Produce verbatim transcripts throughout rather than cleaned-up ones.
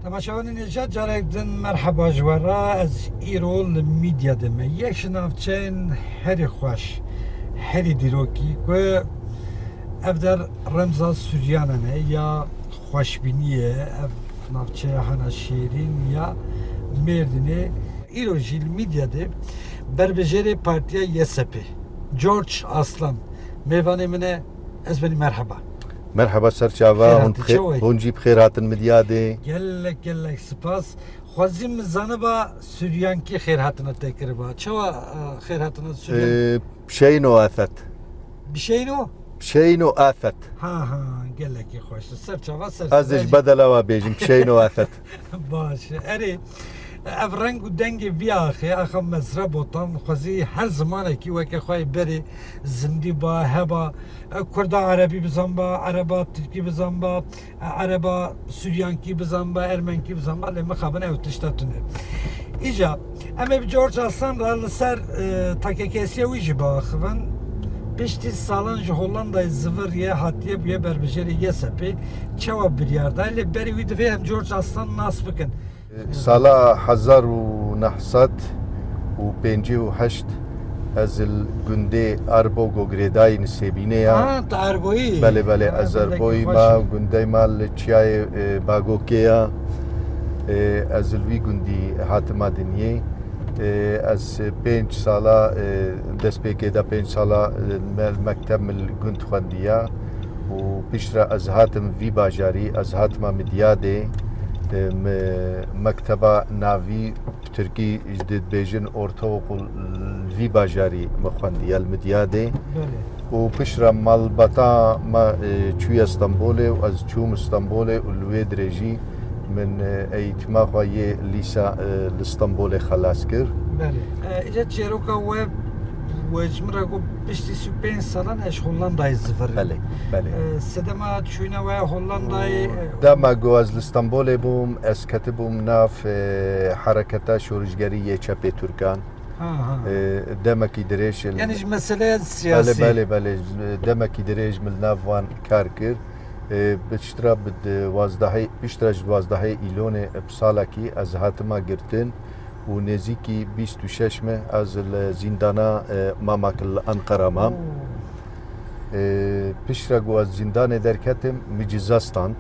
Temaşevanên hêja, carek din merheba ji we re. Ez îro li Midyadê me. Yek ji navçeyên herî xweş, herî dîrokî ku ev der remza Suryanan e ya xweşbîniyê, ev navçeya hena şêrîn ya Mêrdînê. Îro jî li Midyadê berbijêrê partiya Y S P, George Aslan, mêvanê min e. Ez benî merheba. Merheba, ser çava, Xêr hûn hatî, bixê-, çawa yî? Hûn jî bi xêr hatin Midyadê. Gelek, gelek spas. Xwezî min zaniba Suryankî xêr hatina te kiriba. Çawa, e, xêr hatina Suryan? Ee, Pişeyno Afet. Bişeyno? Pişeyno Afet. Ha, ha, gelekî xweş. Ser çava, ser Ez çava. Ji bedela wa bêjim, Pişeyno Afet. Baş e. Erê, ev reng û dengê vî axê, axa Mezra Botan, xwezî her zimanekî weke xwe yê berê zindî ba, heba. Ew Kurda Erebî bizan ba, Ereba Tirkî bizan ba, Ereba Suryankî bizan ba, Ermenkî bizan ba, lê mixabin ew tişta tune. Îca, em ê bi George Aslan re li ser, e, takekesiya wî jî biaxivin. Piştî salan ji Hollandayê ziviriye, hatiye bûye berbijêrê Y S P. Çawa biryar daye? Lê berî wî divê em George Aslan nas bikin. Sala hezar û neh sed û pêncî û heşt ez li gundê Erbogo girêdayî Nisêbînê ya. Ha, tu Erboyî? Belê, belê, Ha, ez gundekî Erboyî xweş me, e. Gundey me li çiyayê, e, Bagokê ya. E, ez li vî gundî hatime dinyê. E, ez pênc sala, e, destpêkê de pênc sala, e, me-, mekteb min li gund xwendiya. û piştre ez hatim vî bajarî, ez hatime Midyadê, e, me-, mekteba navî, bi tirkî jî dibêjin ortaokul, vî bajarî me xwendiye li Midyadê. Belê. Û piştre malbata me, e, çûye Stenbolê û ez çûm Stenbolê û li wê dirê jî min, e, eğitîma xwe yê lîsa, e, li Stenbolê xelas kir. Belê. E, îca çêroka we, we ji min re got piştî sî û pênc salan ez ji Hollandayê zivirim. Belê, belê. E, sedema çûyîna we Hollandayê, Û e, dema ku ez li Stenbolê bûm, ez ketibûm nav, e, hereketa şorişgerî yê çepê Tirkan. Ha, ha. E, demekî dirêj li Yani ji meseleya Belê, siyasî. belê, belê. Demekî dirêj min li nav wan kar kir. E, piştre bi di-, wazdehê, piştre ji duwazdehê Îlonê bi salekî ez hatime girtin û nêzîkî bîst û şeş meh ez li zîndana, e, Mamak li Enqera mam. Oo. E, piştre ku ez zîndanê derketim, min ceza stand,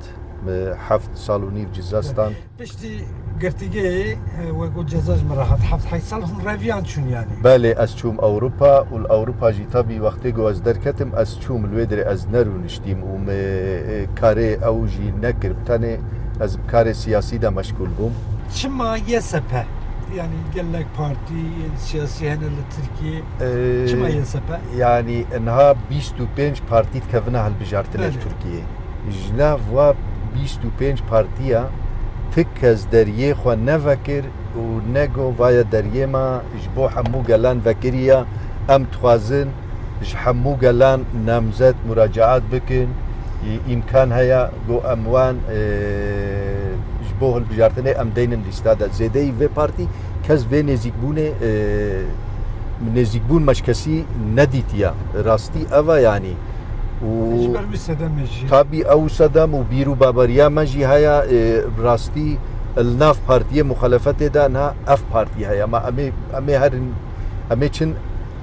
min heft sal û nîv ceza stand. Piştî girtîgehê, e, wek got ceza ji min re hat, heft heyt sal hûn reviyan çûn yanî? Belê, ez çûm Ewropa û li Ewropa jî tabî wextê ku ez derketim, ez çûm li wê dirê ez nerûniştîm û me, e, karê ew jî nekir. Bi tenê ez bi karê siyasî de meşgûl bûm. Çima Y S P? Yanî gelek partî yên siyasî hene li Tirkiyê. E, Çima Y S P? Yanî niha bîst û pênc partî dikevine hilbijartinê Belê. li Tirkiyê. Ji nav va bîst û pênc partiya ti kes deriyê xwe nevekir û nego vaya deriyê me ji bo hemû gelan vekiriya. Em dixwazin ji hemû gelan namzet muracaat bikin. Î-, îmkan heye ku em wan, e, ji bo hilbijartinê em deynin lîsta de. Zêdeyî vê partî kes vê nêzîkbûnê, e, nêzîkbûn me ji kesî nedîtiye. Rastî ev e yanî. Û Ji ber wî sedemê jî. Tabî ew sedem û bîr û baberiya me jî heye, e, rastî li nav partiyê muxalefetê de niha ev partî heye. Ma em ê, em ê herin, em ê çin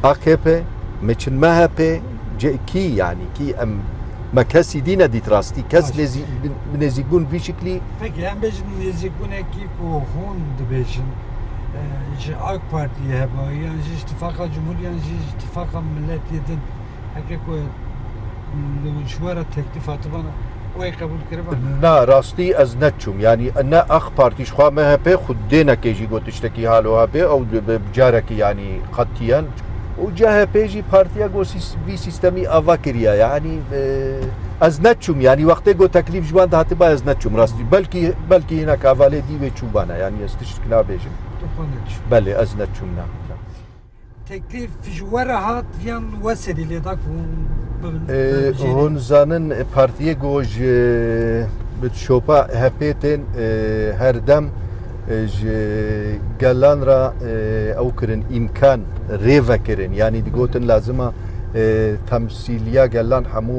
A K P, em ê çin M H P, ce-, kî yanî, kî em, me kesî dî nedît rastî. Kes Baş. nêzî-, nêzîkbûn vî şiklî. Peki, em bêjin nêzîkbûnekî ku hûn dibêjin, e, ji AK Partiyê heba, yan jî ji Tifaqa Cumhur, yan jî ji Tifaqa Milletiyê din, heke ku li ji we re teklîf hatibana, wê qebûl kiriba? Na, rastî ez neçûm. Yanî ne AK Partî ji xwe M H P xwe dênekê jî got tiştekî halo hebe, ew bi, bi carekî yanî qetiyen. Û C H P jî partiya got sîs-, vî sîstemî ava kiriye. Yanî, e, ez neçûm. Yanî wextê got teklîf ji wan dihatiba ez neçûm rastî. Belkî, belkî hinek hevalê dî wê çûbane. Yanî ez tiştek nabêjim. Tu xwe neçû. Belê, ez neçûm, na. Teklîf ji we re hat yan we serî lê da ku hûn bibin Ee, berbijêrê? Hûn zanin, e, partiyê ku ji, bi şopa H P tên, e, her dem, e, ji gelan re, e, ew kirin îmkan rê vekirin. Yanî digotin lazim e, e, temsîliya gelan hemû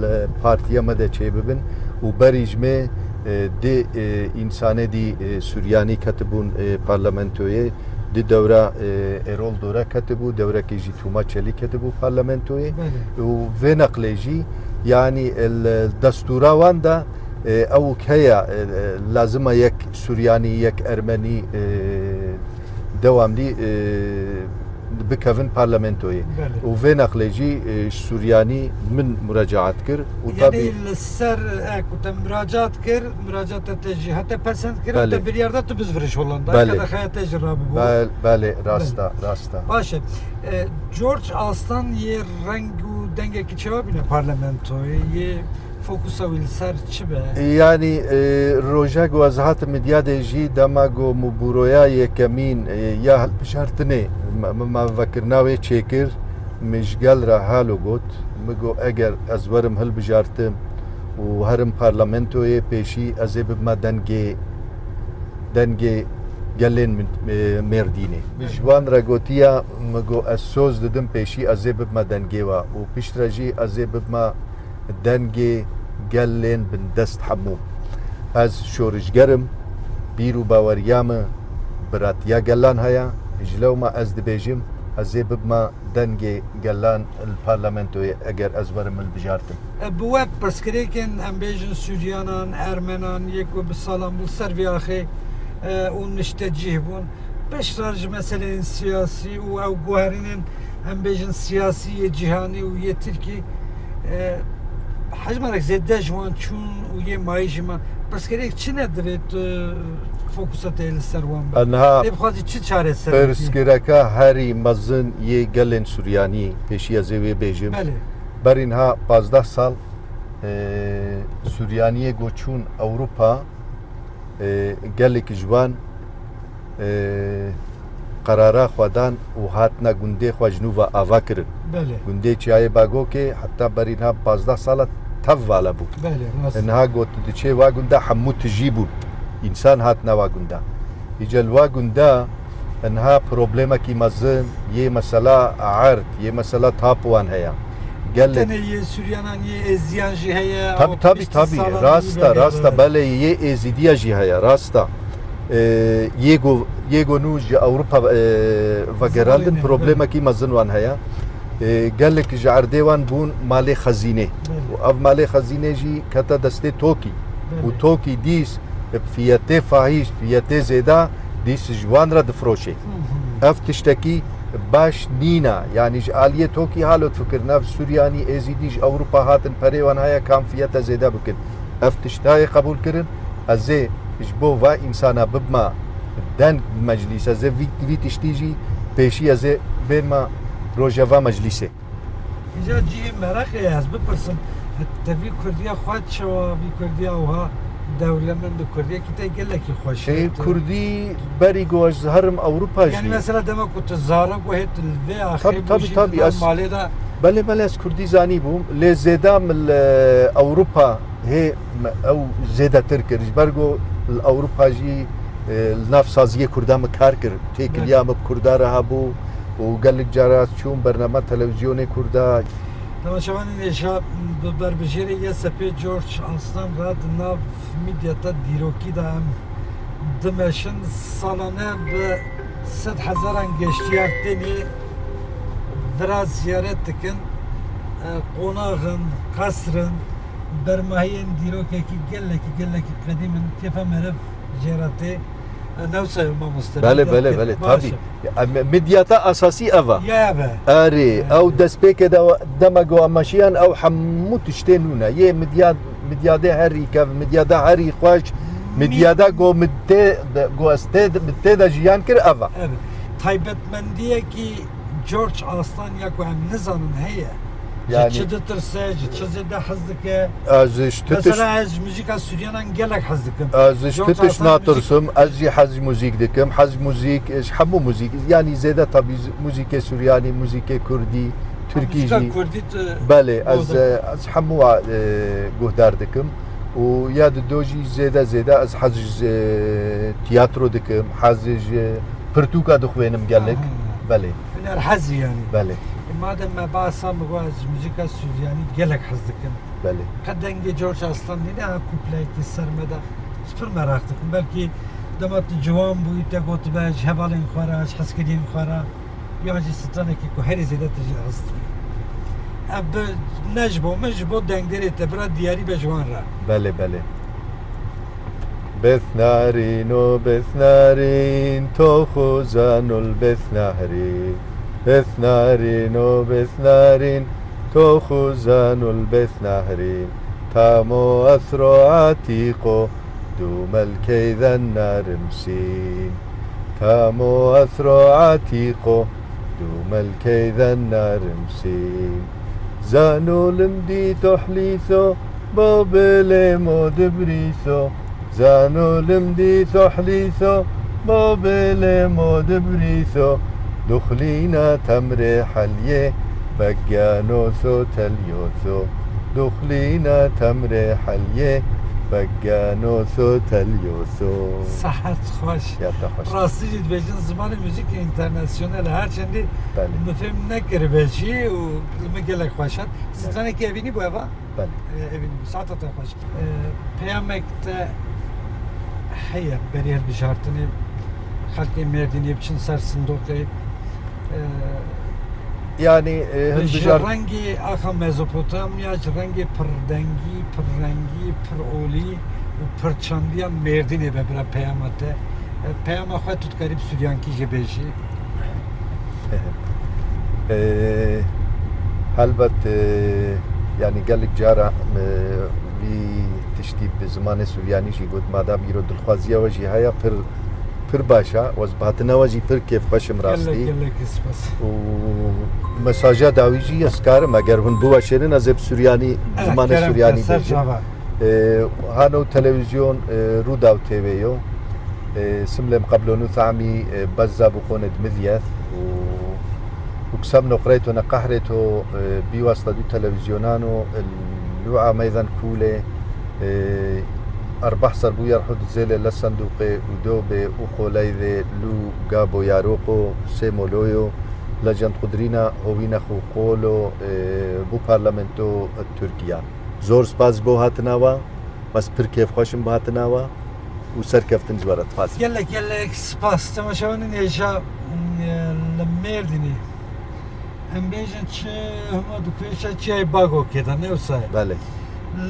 li partiya me de çêbibin û berî ji me E, di, e, însanê dî, e, Suryanî ketibûn, e, parlamentoyê. Di dewra, e, Erol Dora ketibû, dewrekê jî Tûma Çelî ketibû parlamentoyê. Belê. Û vê neqlê jî, yanî, e, li destûra wan de, e, ewk heye, e, e, lazima yek Suryanî, yek Ermenî, e, dewamlî, e, bikevin parlamentoyê. Belê. Û vê neqlê jî, e, ji Suryanî min muracaat kir. Û yanî tabî li ser, e, ku te muracaat kir, muracaata te jî hate pesend kir, belê, te biryar da tu bizviriş Hollandayê, belê, qedexeya te jî rabibû. Bel-, belê, rast e, belê, rast e. Baş e. E, George Aslan yê reng û dengekî çawa bîne parlamentoyê? Yê fokusa wî li ser çi be? Yanî, e, roja ku ez hatim Midyadê jî dema ku min bûroya yekemîn, e, ya hilbijartinê me, me, me vekirina wê çêkir, min ji gel re halo got. Min got, eger ez werim hilbijartim û herim parlamentoyê, pêşî ez ê bibime dengê, dengê gelên min, e, Mêrdînê. Min ji wan re gotiya, min got, ez soz didim, pêşî ez ê bibime dengê we û piştre jî ez ê bibime dengê gelên bindest hemû. Ez şorişger im, bîr û baweriya min biratiya gelan heye. Ji lewma ez dibêjim, ez ê bibime dengê gelan li parlamentoyê, eger ez werim hilbijartim. E, bi we pirsgirêkên, em bêjin, Suryanan, Ermenan, yê ku bi salan bû ser vê axê, e, û niştecîh bûn. Piştre ji meseleyên siyasî û ew guherînên, em bêjin, siyasî yê cîhanî û yê Tirkî, e, hejmarek zêde ji wan çûn û yê mayî jî man. Pirsgirêk çi ne divê tu fokusa te li ser wan be? Niha tê bixwazî çi çareser bikî? Pirsgirêka herî mezin yê gelên Suryanî, pêşî ez ê wê bêjim. Belê. Berî niha pazdeh sal, e, Suryaniyê ku çûn Ewropa, e, gelek ji wan, e, qerara xwe dan û hatine gundê xwe ji nû ve ava kirin. Belê. Gundê Çiyayê Bagokê heta berî niha pazdeh sala tev vala bû. Belê, rast. Niha got diçê wa gunda hemû tijî bûn. Însan hatine wa gunda. Îca li wa gunda niha problemekî mezin yê mesela erd, yê mesela tapuan heye. Gelek. Tenê yê Suryanan, yê Êziyan jî heye. Tabî, tabî, tabî. Rast e, rast e. Belê, yê Êzîdiya jî heye, rast e. E, yê go-, yê go nû ji Ewropa, e, vegerandin, problemekî mezin wan heye. E, gelek ji erdê wan bûn malê xezînê. Belê. Û ev malê xezînê jî kete destê tokî. Belê. Û tokî dîs bi fiyetê fahîş, fiyetê zêde dîs ji wan re difroşê. Ev tiştekî baş nîne. Yanî ji aliyê tokî halot fikir, ev Suryanî, Êzîdî ji Ewropa hatin, perê wan heye kam fiyete zêde bikin. Ev tişt nayê qebûl kirin. Ez ê ji bo va însana bibme deng meclîs. Ez ê vî, vî tiştî jî pêşî ez ê bênme rojeva meclîsê. Îca cihê meraqê ye, ez bipirsim, te vî kurdiya xwe çawa, vî kurdiya wiha dewlemend û kurdiyekî te gelekî xweş e. Kurdî berî ku ez herim Ewropa jî. Yanî mesela dema ku tu zarok bû hê tu li vê axê bû jî, tabî, tabî, tu nav malê de. Belê, belê, ez kurdî zanîbûm, lê zêde min li Ewropa hê me ew zêdetir kir. Ji ber ku li Ewropa jî, e, li nav saziyê kurda min kar kir. Têkiliya min bi kurda re hebû û gelek cara ez çûm bername televîzyonê kurda. Temaşevanên hêja, bi berbijêrê YSP'ê George Aslan re di nav Midyata dîrokî de em dimeşin. Salane bi sed hezaran geştiyar tênê vira ziyaret dikin. E, qonax in, qesr in, bermahiyên dîrokekî gelekî, gelekî qedîm in. Kêfa meriv jê re tê. E, ne wisa ye mamoste? Belê, belê, belê, tabî. Ya, me-, midyata esasî ev e. Ya, ev e. Erê, ew destpêkê de, dema ku em meşiyan, ew hemû tiştê nû ne. Yê midya-, midyadê herî kev, midyada herî xweş, midyada ku min tê de, ku ez tê de, min tê de jiyan kir, ev e. Ev e. Taybetmendiyekî George Aslan ya ku em nizanin heye. Ji çi ditirse, ji çi zêde hez dike? Ez ji titiş- Mesela ez ji muzîka Suryanan gelek hez dikim. Ez ji titiş natirsim, ez jî hez ji muzîk dikim. Hez ji muzîk, ji hemû muzîk. Yanî zêde tabî z-, muzîkê Suryanî, muzîkê Kurdî, Tirkî jî. Muzîka Kurdî tu... Belê, ez, e, ez hemû, e, guhdar dikim. Û ya dido jî zêde zêde ez hez ji, e, tiyatro dikim, hez ji pirtûka dixwînim gelek. Aha. Belê. Huner hezî yanî. Belê. E, madem me behsa min got ez ji muzîka Suryanî gelek hez dikim. Belê. Qet dengê George Aslan nîne ha kupleyekî ser me de. Ez pir meraq dikim. Belkî dema tu ciwan bûyî, te gotibe ji hevalên xwe re, ji hezkiriyên xwe re, yan jî stranekî ku herî zêde tu jê hestî. Ev bi, ne ji bo min, ji bo dengderê te bira diyarî be ji wan re. Belê, belê. Beth Narîn o Beth Narîn, to xuzanul Beth Nahrî. Beth Narîn o Beth Narîn, to xuzanul Beth Nahrîn. Tamo esro etîqo, dû melkeyden narimsîn. Tamo esro etîqo, dû melkeyden narimsîn. Zano limdî tohlîso, bo bilê mo dibrîso. Zano limdî tohlîso, bo bilê mo dibrîso. Duxlîna temrê heliyê, beganoso telyoso. Duxlîna temrê heliyê, beganoso telyoso. Sahet xweş. Ya te xweş. Rastî jî dibêjin zimanê muzîkê înternasyonel e. Her çendî Belê. Min fêm nekiribe jî û li min gelek xweş hat. Belê. Stranekî evînî bû eva? Belê. Ee, evînî bû. Saeta te xweş. Ee, peyamek te heye berî hilbijartinê xelkê Mêrdînê biçin ser sindoqê. Ee, Yanî, e, ji hilbijar- rengê axa Mezopotamya, ji rengê pir dengî, pir rengî, pir olî û pir çandiya Mêrdînê be bira peyama te. E, peyama xwe tu dikarî bi suryankî jê bêjî. E, helbet, e, yanî gelek cara, e, vî tiştî bi zimanê suryanî jî got, madam îro dilxwaziya we jî heye, pir, pir baş e. Ez bi hatina we jî pir kêfxweş im rastî. Gelek, gelek spas. Û mesaja dawî jî ez karim, eger hûn biweşênin, ez ê bi suryanî, eh, zimanê kerem suryanî ke, ser bêjim. Çava. E, hano televîzyon, e, Rûdaw T V yo. E, simlê min qeblo nû thamî, e, bezza bû qonê dimidyet û, û kisem noqreyto ne qehrêto, e, bî wasta dû televîzyonano, e, lû ameyden kûlê, e, erbah ser bû yerhû dizêlê le senduqê û do bê û qoleydê lû gabo yaroko sê moloyo, legend qudrîna hovîne xu qolo, e, bû parlamento, e, Tirkiya. Zor spas bo hatina wa. Ez pir kêfxweş im bi hatina we û serkeftin ji we re dixwazim. Gelek, gelek spas. Temaşevanên hêja, e, li Mêrdînê. Em bêjin çi hema dipêşe çiyayê Bagokê de, ne wisa ye? Belê.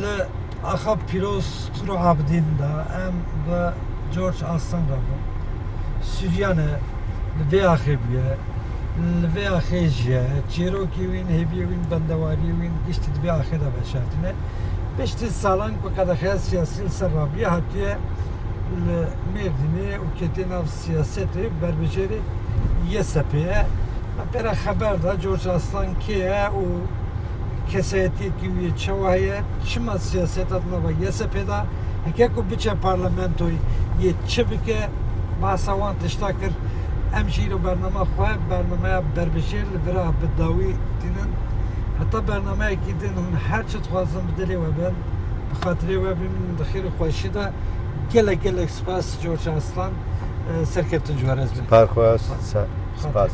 Li axa pîroz Turo Abdîn de em bi George Aslan re bûn. Suryan e, li vê axê bûye. Li vê axê jiye. Çîrokê wîn, hêviyê wîn, bendewariyê wîn giştî di vê axê de veşartine. Piştî salan ku qedexeya siyasî li ser rabiye hatiye li Mêrdînê û ketiye nav siyasetê, berbijêrê Y S P ye. Me pê re xeber da George Aslan kê ye û kesayetiyekî wî yê çawa heye, çima siyaseta di nava Y S P de, heke ku biçe parlamentoyê yê çi bike, bahsa wan tişta kir. Em jî îro bernama xwe, bernameya berbijêr li vira bi dawî tînin. Heta bernameyekî din hûn her çi dixwazin bi dilê we bin, bi xatirê we bin, di xêr û xweşî de. Gelek gelek spas George Aslan, e, serkeftin ji we re ez bin. Spas xwe, se-, spas.